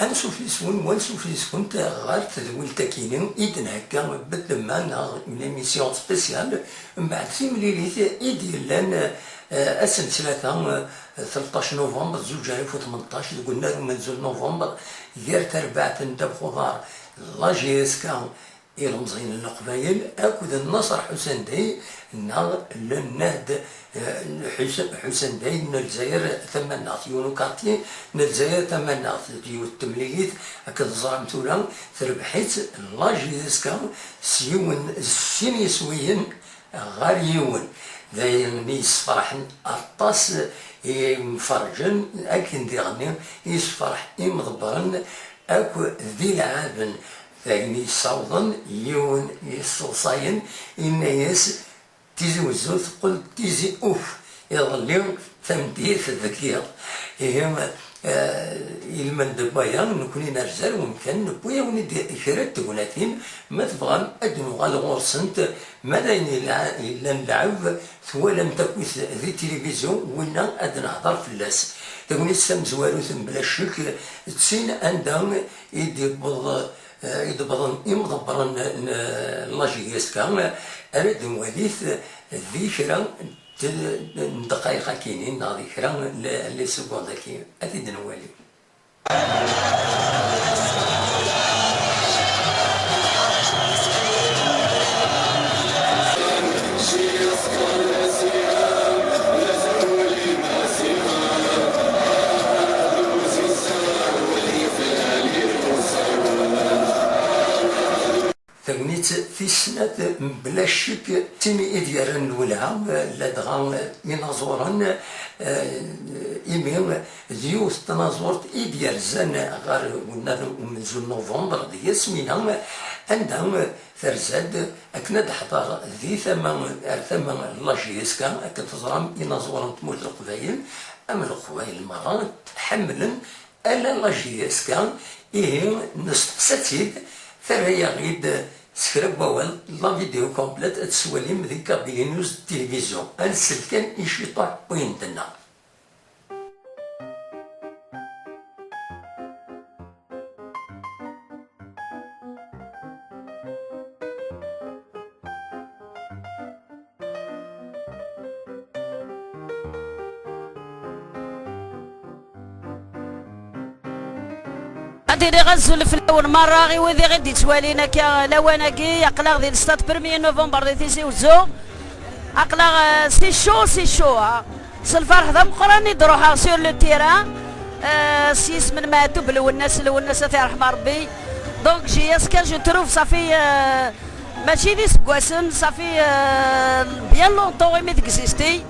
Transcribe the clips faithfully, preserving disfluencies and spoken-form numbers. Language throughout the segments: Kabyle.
Ansuf yes-wen, wansuf yes-kent ɣer tedwilt-akini i d-nhegga beddemma neɣ une émission spéciale, mbeɛd timlilit i d-yellan, eh, ass n ttlata, eh, tleṭṭac novembre zuǧ alaf u tmenṭac, deg unnar umenzu n novembre, gar terbaɛt n ddabex uḍar, la J S K, ilemẓiyen n Leqbayel akked Naṣer Ḥusan Day neɣ le NAD, eh, Ḥus-, Ḥusan Day n Lezzayer Tamaneɣt, yiwen ukarti n Lezzayer Tamaneɣt, d yiwet temlilit, akken teẓram tura, terbeḥ-itt la J S K s yiwen, s sin yiswiyen ɣer yiwen. D ayen i yessefraḥen aṭas imferrǧen, akken diɣenni i yessefraḥ imḍebbren akk d ilɛaben. D ayen yessawḍen yiwen yesseḍsayen, yenna-yas, Tizi Wezzu teqqel d Tizi Uf, iḍelli tameddit deg yiḍ. Ihi, eh, ilmend n waya, nekkni nerza ar wemkan, newwi-awen-id kra n tegnatin, ma tebɣam ad d-nuɣal ɣur-sent, ma d ayen yella-, yellan lɛeb, twalam-t akkit di tilivizyu, winna ad nehder fell-as. Tagnit tamezwarut, mebla ccek, d tin anda i d-yewweḍ, eh, i d-wwḍen imḍebbren n, n la J S K, ara d-nwalit di kra n, n ddqayeq akinin, neɣ di kra n les secondes akinin. Ad t-id-nwali. Tagnit tis snat, mebla ccek, d tin i d-yerran lwelha, ladɣa inaẓuren, eh, imi d yiwet n tnaẓurt i d-yerzan ɣer unnar umenzu n novembre deg Yasmina, anda terza-d akken ad d-teḥḍer di tama, ar tama n la J S K, akken teẓram inaẓuren n tmurt n Leqbayel, am Leqbayel merra, ḥemmlen ala la J S K, ihi nesteqsa-tt-id, terra-yaɣ-id s kra n wawal, la vidéo complète ad tt-twalim di Kabylie News Télévision. Ad nsel kan i ciṭuḥ n wayen d-tenna. Ad iniɣ azul fell-awen merra, i wid i ɣ-id-ittwalin akka lawan-agi, aql-aɣ di le stade premier novembre di Tizi Wezzu. Aql-aɣ, euh, c'est chaud, c'est chaud, ha. S lferḥ d ameqqran i d-ruḥeɣ sur le terrain, euh, s yisem n Meɛtub Lwennas, Lwennas ad t-yerḥem Rebbi. Donc, J S K, je trouve, ça fait, euh, mačči d iseggasen, ça fait, euh, bien longtemps imi d-existi.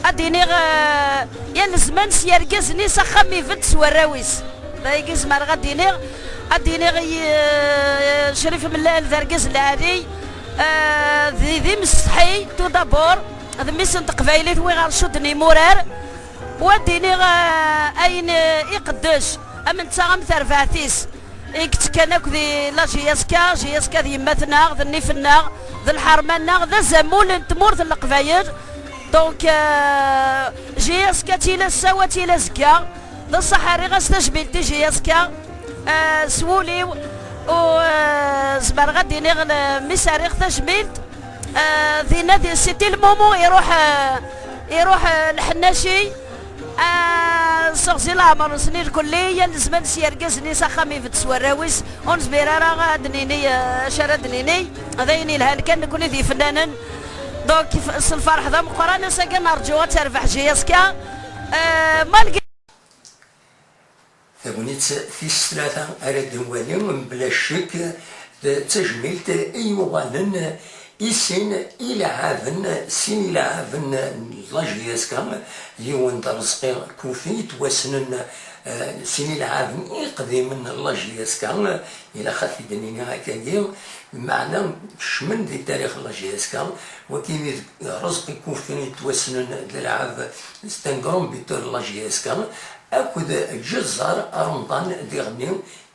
Ad d-iniɣ, euh, yal zzman s yergazen-is axxam ibedd s warraw-is. D ayagi zemreɣ ad d-iniɣ, ad d-iniɣ i, euh, Crif Mellal d argaz lɛali, euh, d, d imsetḥi, tout d'abord, d mmi-s n teqbaylit, wi ɣer cudden imurar. U ad d-iniɣ, euh, ayen, euh, iqeddec, am netta am terbaɛt-is, i yettekkan akk di la J S K, J S K d yemma-tneɣ, d nnif-nneɣ, d lḥerma-nneɣ, d azamul n tmurt n Leqbayel. Donc, euh, J S K tila ass-a, wa tila azekka. D ṣṣeḥ, rriɣ-as tajmilt i J S K, eh, s wul-iw, u, eh, zemreɣ ad d-iniɣ l-, mi s-rriɣ tajmilt, eh, dinna di, c'était le moment iruḥ, eh, iruḥ, eh, lḥennaci, eh, s uɣzi leɛmer-nsen irkelli, yal zzman s yergazen-is axxam ibedd s warraw-is, ur nezmir ara ad d-nini, eh, acu ara d-nini, d ayen yelhan kan nekkni d ifennanen. Donc, f-, s lferḥ d ameqqran, ass-agi nerǧu ad terbeḥ J S K, eh, malgré Tagnit tis tlata ara d-nwali, mebla ccek, d tajmilt i yuɣalen i sin ileɛɛaben, sin ileɛɛaben n la J S K, yiwen d Rezqi Kufi, yettwassnen, eh, sin ileɛɛaben iqdimen n la J S K, ilaq ad t-id-nini akkagi, meɛna kecmen di tarix n la J S K, wagini d Rezqi Kufi yettwassnen d lɛab, c'est un grand buteur n la J S K, akked Ǧezzar Remḍan diɣenni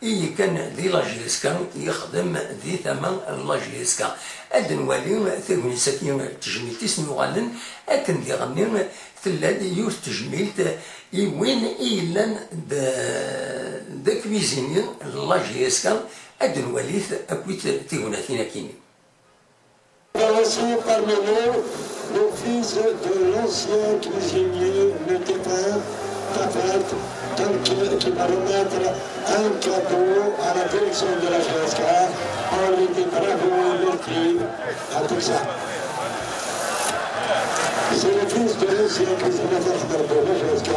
i yekkan di la J S K, yexdem di tama n la J S K. Ad nwali tagnit-agi, tejmilt-is n yuɣalen, akken diɣenni Tella-d yiwet n tejmilt i win i yellan d, d akwizini n la J S K, ad nwali-t akkit tignatin akkin-nni. Aussi parmi nous, le fils de l'ancien cuisinier, le défunt Tafat, donc, qui va remettre un cadeau à la direction de la J S K. On lui dit bravo et merci à tout ça. C'est le fils de l'ancien cuisinier de la J S K.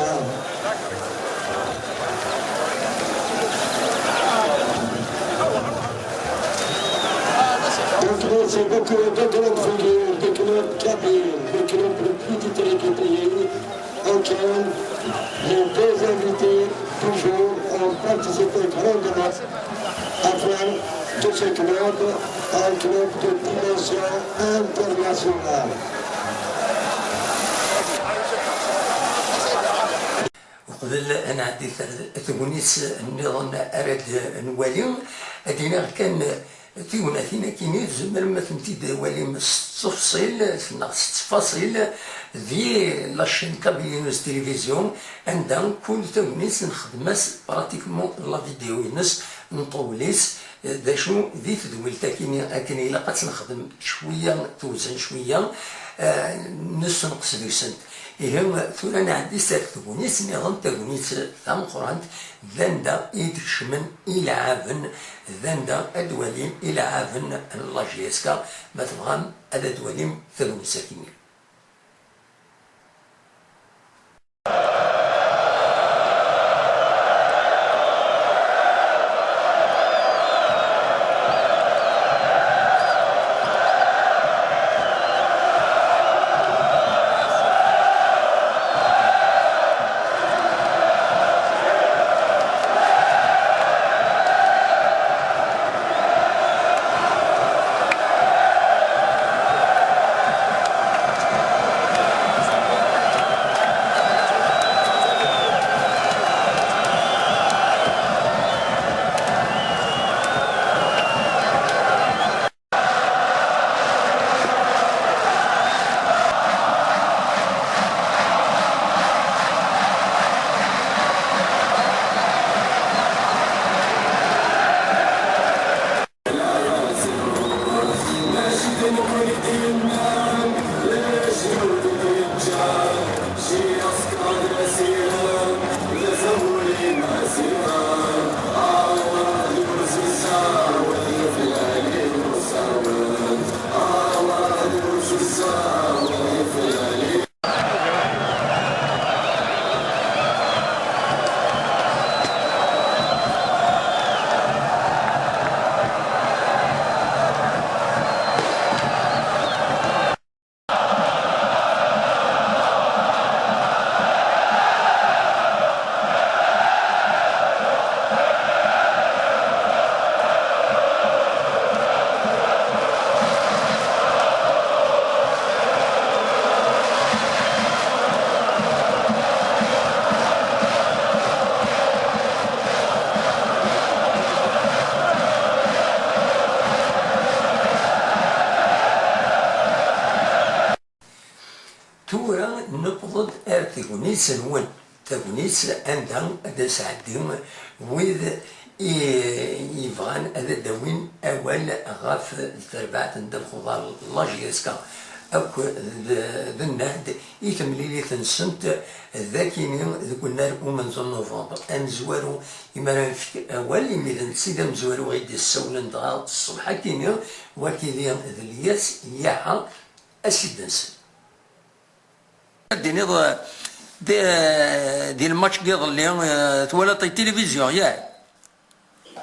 Donc, c'est beaucoup de grandes figures du club kabyle, du club le plus titré du pays, auquel les deux invités du jour ont participé grandement à faire de ce club un club de dimension internationale. Uqbel ad nɛeddi ar tegnit nniḍen ara d-nwali, ad d-iniɣ kan tignatin akkin-nni tzemrem ad tent-id-twalim s ttefṣil neɣ s ttfaṣil di la chaîne Kabylie News Télévision, anda kul tagnit nxeddem-as pratiquement la vidéo-ines, nṭewwel-itt, d acu di tedwilt akkin-nni akken ilaq ad tt-nexdem cwiya tewzen cwiya, eh, nessenqes deg-sent. Ihi, tura nɛeddi s ar tegnit nniḍen, tagnit tameqqrant, d anda i d-kecmen ilɛaben, d anda ad d-walim ilɛaben n la J S K, ma tebɣam ad d-walim tagnit akkin-nni. Tura newweḍ-d ar tegnit-nwen, tagnit anda ad d-sɛeddi wid i yebɣan ad d-awin awal ɣef terbaɛt n ddabex uḍar, la J S K, akk d, d nnehd i temlilit-nsent d akini deg unnar umenzu n november. Amezwaru i mi ara nefk awal, imi d netta i d amezwaru i d-yessawlen dɣa ṣṣbeḥ akini, wakidi d Lyas Yaḥa, a s-id-nsen. Ad d-tiniḍ, eh, di, eh, di lmatch n yiḍelli, eh, twalaḍ i tilivizyu, yak?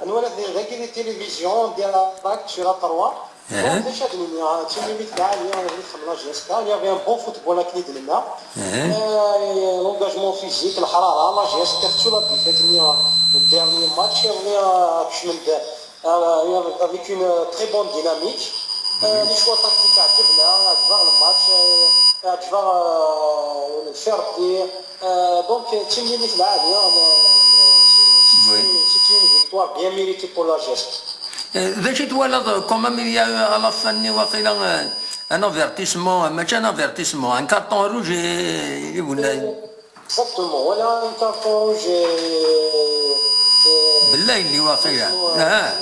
Nwala dagi di tilivizyu, direct sur la trois. Bon, d acu ad d-nini, ah, d timlilit lɛali i txemmel la J S K. Il y avait un bon football, akken i d-nenna. Euh, l'engagement physique, leḥrara, la J S K tettu la défaite-nni, euh, le dernier match, iḍelli, euh, kecmen-d, euh, avec une, euh, très bonne dynamique. Euh, les choix tactiques, عجبنا، عجبنا le match, euh, عجبنا, euh, le fair play. Euh, donc, euh, timlilit lɛali, hein, mais, mais c'est, c'est une, c'est une victoire bien méritée pour la J S K. Euh, d acu i twalaḍ, quand même, il y a eu à la fin-nni, waqila, euh, Un avertissement, mačči un avertissement, un carton rouge i, i Exactement, voilà un carton rouge. Bella yelli waqila. Ah.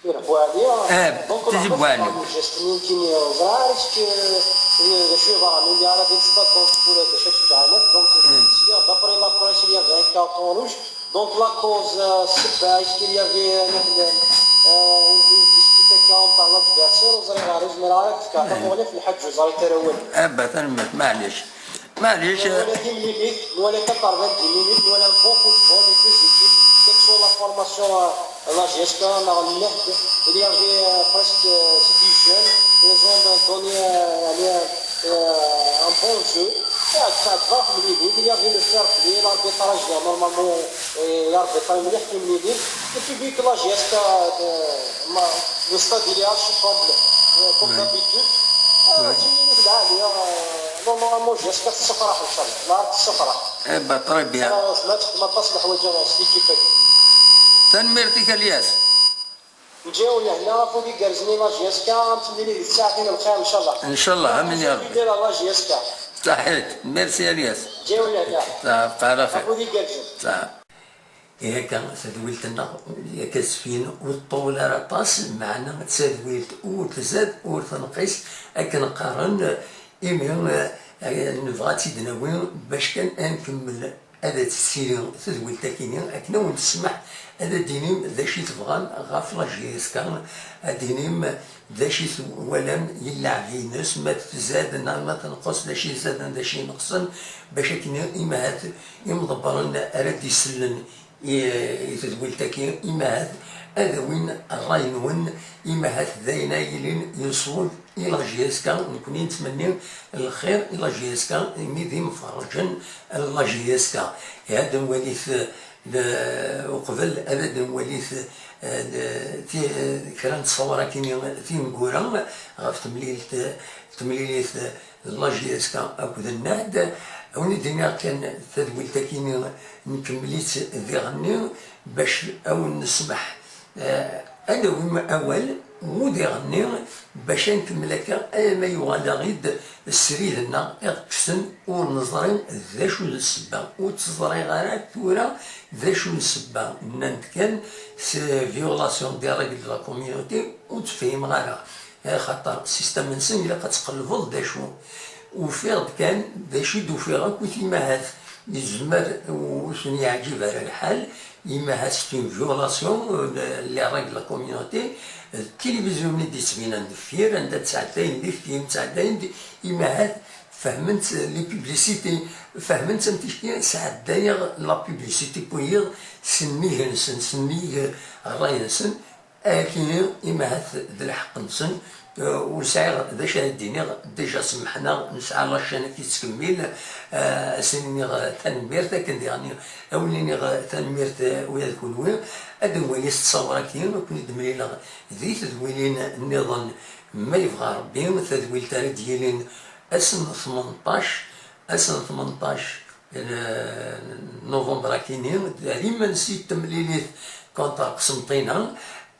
Buɛli. Eh, donc, Tizi Buɛli. Juste une petite, euh, voilà, est-ce que, euh, je suis vraiment, il y a la décision, donc, pour le chef de carnet, donc, s'il y a, d'après la presse, il y avait un carton rouge. Donc, la cause, euh, c'est pas, est-ce qu'il y avait, euh, euh, une, une dispute entre l'adversaire, vous allez voir, je me rappelle, parce que, pour les filles, je vous arrête, euh, ouais. Eh ben, ça ne me, معليش. معليش. Voilà, dix minutes, voilà, quatre-vingt-dix minutes, voilà, un bon football, les deux équipes, quelle que soit la formation, euh, la G S K, on a le net, il y avait, euh, presque, euh, c'est des jeunes, ils ont donné, euh, euh, un bon jeu. Et à ça, il y avait le fair play, l'arbitrage, normalement, euh, l'arbitrage, le public, le public, la G S K, euh, le stade, il est archi comblé, euh, comme d'habitude. Euh, dix minutes, là, il y a, euh, normalement, G S K, c'est ça, إن شاء الله. Là, c'est ça. Eh ben, très bien. أنا سمعت ما تصلح وجه سليكي فيك. Tanemmirt-ik, Alyas. نجيو لهنا، فودي جرزني لا جي اس كا، نتمنى ليه الساعتين الخير إن شاء الله. إن شاء الله، آمين يا رب. ديال لا جي اس كا. صحيت، merci Alyas. نجيو لهنا. صافي، على خير. فودي جرزني. صافي. Ihi akka, tadwilt-nneɣ, akka tesfin, ur tṭul ara aṭas, meɛna d tadwilt ur tzad, ur tenqis, akken qqaren, imi, eh, nebɣa ad tt-id-nawi bac kan ad nkemmel. Ad d-tili tedwilt akini akken ad wen-tesmeḥ ad d-tinim d acu i tebɣam ɣef la G S K, ad d-tinim d acu i twalam i lleɛb-ines, ma tzad neɣ ma tenqes, d acu i zaden, d acu i neqsen, bac akken imahat imḍebbren ara d-isellen i, i tedwilt-agi, imahat ad awin ṛṛay-nwen, imahat d ayen ara yilin yeṣweb i la G S K, nekkni nettmenni lxir i la G S K, imi d imferrǧen n la G S K. Ad nwalit, eh, d, uqbel ad, ad nwalit, eh, d, ti-, kra n ttṣawar akini tineggura ɣef temlilt, temlilit n la G S K akked nnad. Ad wen-id-iniɣ kan tadwilt akini nkemmel-itt diɣenni bac ad wen-nesmeḥ Eh, ad awim awal, udiɣ-nni, bac ad nkemmel akka, alamma yuɣal-aɣ-id srid-nneɣ iɣ-kksen, ur neẓri d acu d ssebba, ur tt-ẓriɣ ara tura d acu d ssebba, nnan-d kan c'est violation des règles de la communauté, ur tt-fhimeɣ ara. Axaṭer système-nsen ilaq ad tqelbeḍ d acu. Ufiɣ-d kan d acu i d-ufiɣ akk i timahat yezmer ur sen-yeɛǧib ara lḥal, imahat c'est une violation, euh, les règles de la communauté. D tilivizyu-nni d-yettbinan deffir, anda ttɛeddayen deffir, ttɛeddayen-d, imahat fehmen-tt les publicités, fehmen-tt am tikti, sɛeddayeɣ la publicité, wwiɣ s nnig-nsen, s nnig ṛṛay-nsen. Akini, imahat d lḥeqq-nsen, eh, ur sɛiɣ d acu ara d-iniɣ, déjà semmḥen-aɣ, nesɛa la chaîne ad k-yettkemmil, eh, ad sen-iniɣ tanemmirt, akken diɣen ad wen-iniɣ tanemmirt, eh, ula d kunwi, ad nwali s ttṣawar-agi, ad ken-id-mlileɣ di tedwilin nniḍen, ma yebɣa Rebbi, tadwilt ara d-yilin ass n tmenṭac, ass n tmenṭac, n novembre akini, d iman-is i temlilit contre Qsenṭina,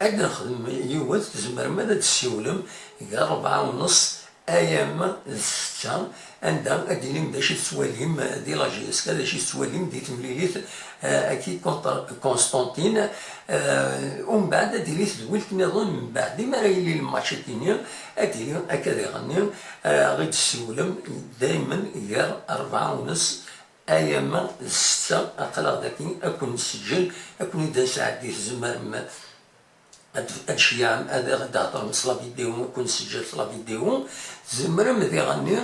ad nexdem yiwet, tzemrem ad d-tessiwlem gar rebɛa u nneṣ ayama d ssetta, anda ad d-tinim d acu i tettwalim di la G S K, d acu i tettwalim di temlilit, eh, aki contre Constantine. Eh, umbeɛd ad d-tili tedwilt nniḍen, mbeɛd imi ara yili lmatch akini, ad d-tili akka diɣenni, eh, ɣ-i d-tessiwlem daymen gar rebɛa u nneṣ ayama d ssetta, aql-aɣ daki, ad ken-nseǧǧel, ad ken-id-nesɛeddi, tzemrem ad, ad d-ceyyɛem, ad, ad d-theḍrem s la vidéo, ad ken-nseǧǧel s la vidéo, tzemrem diɣenni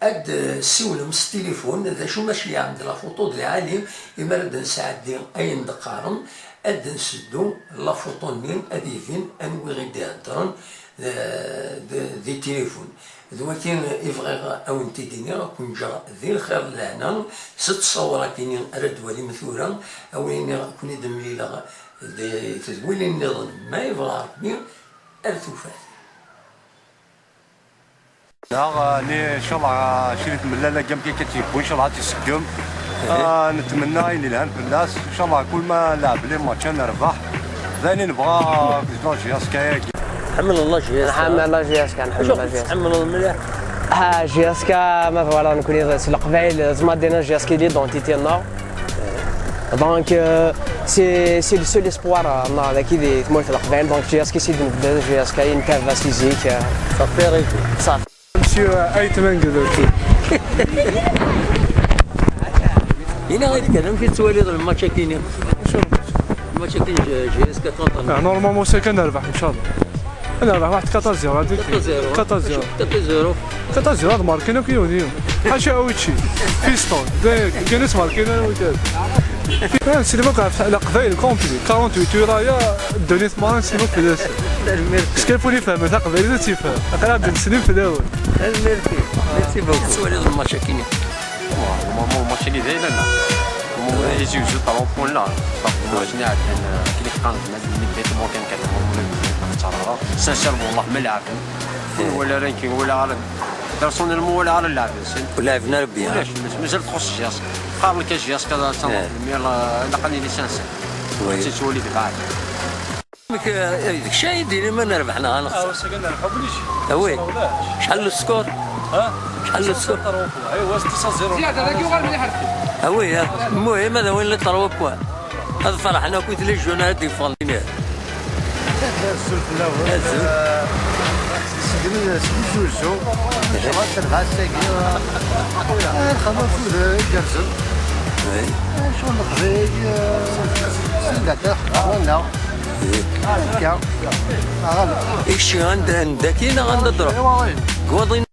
ad d-ssiwlem s tilifun, d acu ma ceyyɛem-d la photo d lɛali, imi ara d-nesɛeddi ayen d-qqarem, ad d-nseddu la photo-nni, ad yibin anwi i d-iheddren, eh, d, di tilifun. D wagi i bɣiɣ a wen-t-id-iniɣ, ad ken-ǧǧeɣ di lxir d lehna, s ttṣawar-agi ara d-twalim tura, a wen-iniɣ ad ken-id-mlileɣ di tedwilin nniḍen, ma yebɣa Rebbi, ar tufat. Neɣ, eh, ni, ncallah, eh, crit mellal agam kan kan tibbu, ncallah ad t-iseggem. Eh, netmenna ayen ilhan fell-as, ncallah kul ma nlɛeb les matchs ad nerbeḥ. D ayen i nebɣa, eh, deg la G S K-agi. Tḥemmleḍ la J S K? Nḥemmel la J S K, nḥemmel la J S K. Tḥemmleḍ mliḥ? Ah, J S K, ma voilà, nekkni s Leqbayel, zma dina J S K d l'identité-nneɣ. Donc, euh, c'est, c'est le seul espoir, euh, neɣ dagi di tmurt n Leqbayel. Donc, J S K, si d-nebda J S K, i ntabba si zik, euh. Safi, ridi. Safi. Monsieur, euh, Ayt Menged. Ini-aɣ-d kan, amek i tettwaliḍ lmatch-agi-nni? Lmatch-agi n J-, J S K contre. Ah, normalement, c'est kan nerbeḥ, inchallah. Ad nerbeḥ واحد quatre zéro, هذيك. Quatre zéro. Quatre zéro. Quatre zéro. Quatre zéro, هذا ماركين أكو يونيو. حاشا أوتشي. فيستون. ده، كان اسمه ماركين أوتشي. آه، سينما كان على قبايل كومبلي. quarante-huit ورايا، دوني ثمانين سينما في داس. كيف يفهم؟ تاع قبايل لا تيفهم. أقرا عبد السليم في داول. Merci. Merci beaucoup. تسوى لي الماتش كيني. Normalement, الماتش اللي جاي لا، لا. Normalement يجيو جوج trois points لا. صافي، الماتش اللي عندنا، كي قانت الناس اللي بغيت ممكن كان normalement ما ترى. Sincèrement والله ما لعبنا. ولا رانكينغ ولا على، personnellement ولا على اللاعبين. ولعبنا bien. علاش؟ مازال تخص الجياس. قال لك الجياس كذا، تنظر إيه. المية، لا، لا، قال لي ليسانس. وي. تسولي بعد. داك الشيء يديني ما نربحنا، غنخسر. آه، وسكن نربحو بليش. آه، وي. شحال السكور؟ ها؟ شحال السكور؟ ايوا، ستة صفر. زيادة، هذاك يوغال مليح. آه، وي، آه. المهم، هذا وين les trois points. هذا فرحنا كنت les jeunes هادي فالين. أزول فلاون. أزول. آه، سيدي من سيدي زوزو. شغل تلغى الساقي. آه، الخدمة في الجرزم. وي. آه، شغل نقضي، آه، سيدي تاع خدمة، لا. وي. آه، كا. آه، غالب. إيش عند، عندك هنا عند الدرا؟ إيوا، وي. قواضين.